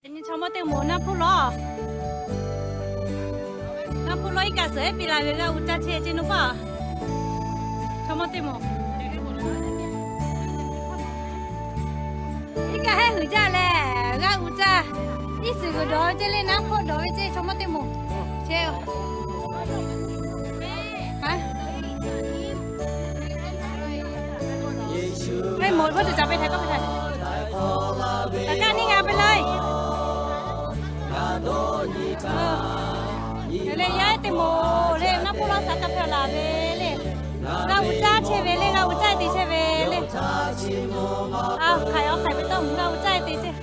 Nyi chaw mawˇ teˇ moˍ naˆ hpuˇ lawˇ. Naˆ hpuˇ lawˇ iˉ kaˆ suhˍ ehˉ piˇ la ve g'aˇ uiˍ caˇ chehˇ ceˇ naw paˇ. Chaw mawˇ teˇ moˍ. Iˉ kaˆ hehˉ huiˍ jaˇ leh, g'aˇ uiˍ caˇ. Iˉ suhˍ g'uiˬ dawˬ ve ceˇ le, naˆ hpuˇ dawˬ ve ceˇ, chaw mawˇ teˇ moˍ. Chehˇ-oˬ. Ve moˍ ve k'oˆ tuˬ caˍ pe htaꞈ k'oˆ ve htaꞈ. Taˍ kaˇ neˇ g'a pe le. Leh yaˇ ehˉ teˇ moˍ le, naˆ hpuˇ lawˇ suhˍ kaꞈ hpehꞈ laˬ ve le. G'a uiˍ caˇ chehˇ ve le, g'a uiˍ caˇ te chehˇ ve le. A hk'aiˬ awˬ hk'aiˬ ve tawˇ mvuhˬ g'a uiˍ caˇ te chehˇ.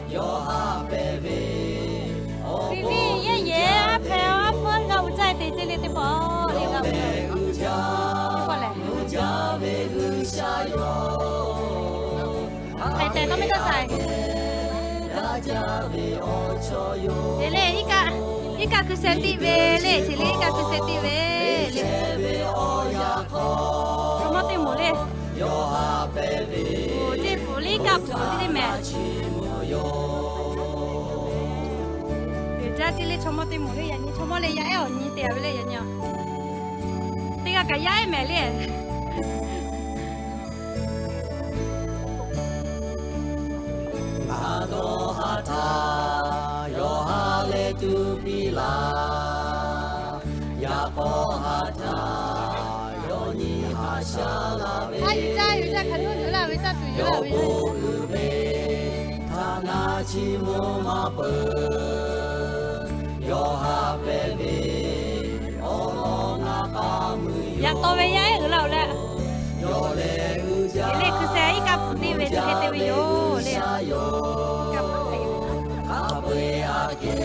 Piˇ piˇ yehˇ yehˬ aˉ hpehꞈ aˉ hpfuhˇ g'a uiˍ caˇ te chehˇ le teˇ pawˆ le g'a uiˍ caˇ teˇ pawˆ lehˬ. Tehˬ tehˬ tawˇ miˇ tawˇ shaiˍ. Te le, iˉ kaˆ hkui sheh tiˆ ve le, te le iˉ kaˆ hkui sheh tiˆ ve le. Chaw mawˇ teˇ moˍ le. Oˬ, teˇ pfuhˍ le iˉ kaˆ pfuhˍ teˇ mehˍ. Uiˍ jaˇ ceˇ le, chaw mawˇ teˇ moˍ le, yaꞈ nyi chaw mawˇ le yaˇ ehˉ awˬ nyi te a ve le, yaꞈ nyi a. Teˇ g'aˇ kaꞈ yaˇ ehˉ mehˍ le. Ngaˬ dawˇ haˍ htaˇ yawˇ ha leh tuˬ piˇ laˇ. Yaꞈ k'aw haˍ htaˇ yawˇ nyi haꞈ sha laˇ ve. A yuˬ caˇ yuˬ caˇ hk'aˬ hk'e yuˬ laˇ ve caˇ tuˬ yuˬ laˇ ve. Htaˇ ngaˬ chi mvuh maˇ peuˬ. Yawˇ ha pehˍ ve awˬ lawn ngaˬ k'a mui. Yaꞈ taw ve yaˇ ehˉ uiˍ laˇ-oˬ leh. Yawˇ lehˬ uiˍ jaˇ. Te le hkui sheh iˉ kaˆ pfuhˍ teˇ ve chi hk'e te ve yoˬ le. Hk'a peu-eˬ aꞈ kehˉ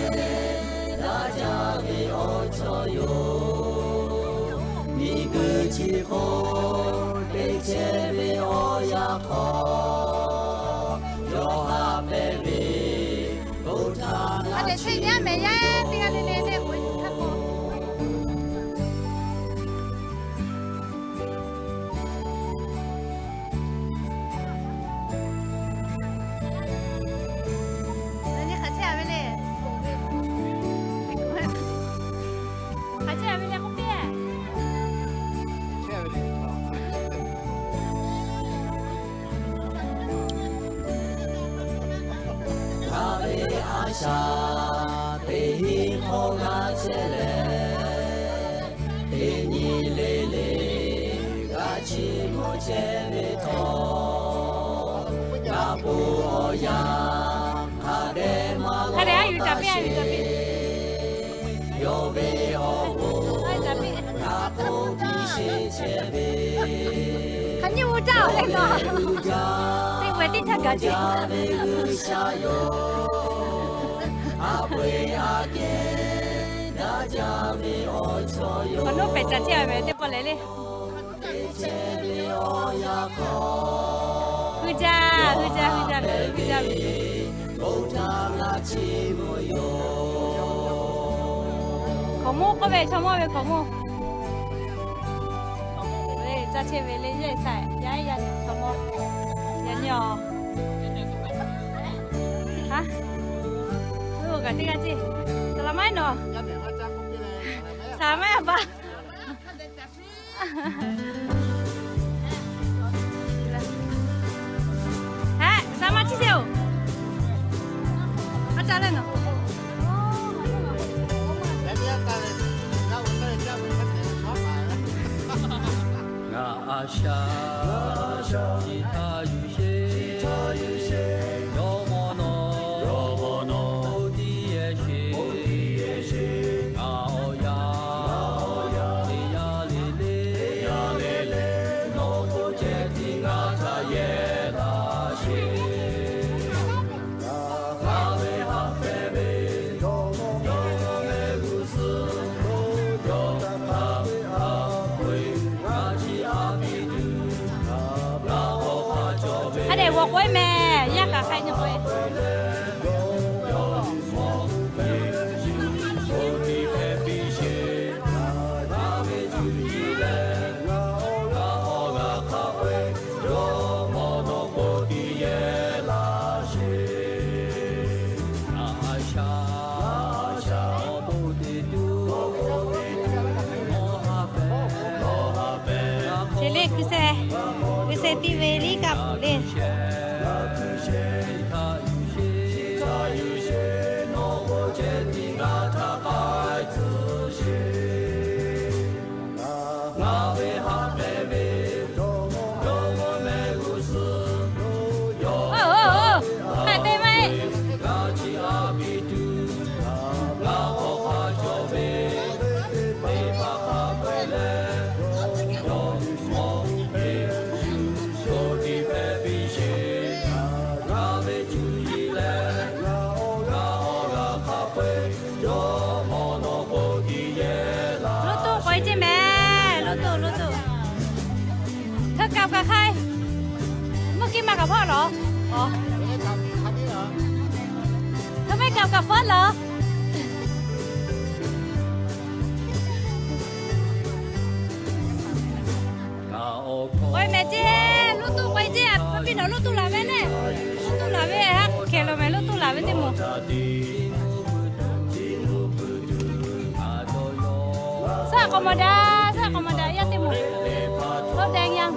daꞈ jaˇ ve awˬ chawˇ yoˬ. Miˬguiˬ chi hk'oˆ te chehˇ ve awˬ yaˇ hk'aw, yawˇ ha pehˍ ve, oˇ htaˇ a teꞈ chehˇ yaˇ mehˍ yaˇ teˇ g'aˇ le le le k'oꞈ-e tuˬ htaˇ k'o. Yaꞈ nyi hk'aˬ chehˇ a ve le. Hk'aˬ chehˇ a ve le k'oˆ piˇ. Ngaˬ ve a shaꞈ teꞈ hiˆ hk'awˇ g'a chehˇ leh, teˇ nyi le le g'a chiˇ mvuh chehˇ ve htawˇ, g'a pu awˬ yanˇ hk'a dehꞈ maˇ lawˬ taˍ sheˍ. Yawˇ ve awˬ bon g'a k'oˆ piˇ sheˍ chehˇ ve. Hk'aˬ nyi uˇ caˇ-oˬ leh nawˬ, teˇ hkui teˇ htaˇ gaˬ jaˇ ve G'uiˬsha yoˬ. A peu-eˬ aꞈ kehˉ daꞈ jaˇ ve awˬ chawˇ yoˬ. Awˬ nuˇ pehˬ caˍ chehˇ ve teˇ pawˆ lehˬ le. Hui jaˇ, hui jaˇ, hui jaˇ, hui jaˇ ve. Hkaoˍmonˇ k'oˆ ve, chaw mawˇ ve hkaoˍmonˇ. Caˇ chehˇ ve le, yaˇ ehˉ sa, yaˇ ehˉ yaˇ chaw mawˇ. Yaꞈ nyi awˬ, ha, oˇ kaꞈ teˇ g'aˇ ceˇ. Saˍ laˍ maˇ nawˬ. Saˍ laˍ maˇ a pa. Haꞈ, saˍ laˍ maˇ chiˇ chehˇ-oˬ. A caˇ leh nawˬ. Ngaˬ a shaꞈ chi htaˇ yuˬ sheˍ, yawˇ mawˇ nawˬ, oˇ tiˉ yehˬ sheˍ, ngaˬ awˬ yanˇ, teˇ yanˇ le le, nawˬ to ceh tiˉ ngaˬ htaꞈ yehˬ laˇ sheˍ. A dehꞈ g'awˬ k'oꞈ-e mehˍ, yaˇ kaꞈ hk'a nyi k'oꞈ-e. Teˇ ve liˇ kaˆ pfuhˍ le. Oˇ, oˇ, oˇ, hk'aˬ te maˇ heˆ. Loˇ toˇ k'awꞈ e ceˇ mehˍ, loˇ toˇ, loˇ toˇ. Hk'e kaꞈ kaꞈ hk'ai. Mvuhˇ kiˇ ma kaꞈ hpawˇ lawˬ. Hk'e kaꞈ kaꞈ hpawˇ lawˬ. K'awꞈ e mehˍ ceˇ, loˇ toˇ k'awꞈ e ceˇ, a piˇ nawˬ loˇ toˇ laˬ ve le. Loˇ toˇ laˬ ve, a hk'e lo mehˍ, loˇ toˇ laˬ ve teˇ moˍ. Suhˉ k'awꞈ maˍ daꞈ, suhˉ k'awꞈ maˍ daꞈ yaˇ teˇ moˍ. Loˇ deh yaˇ.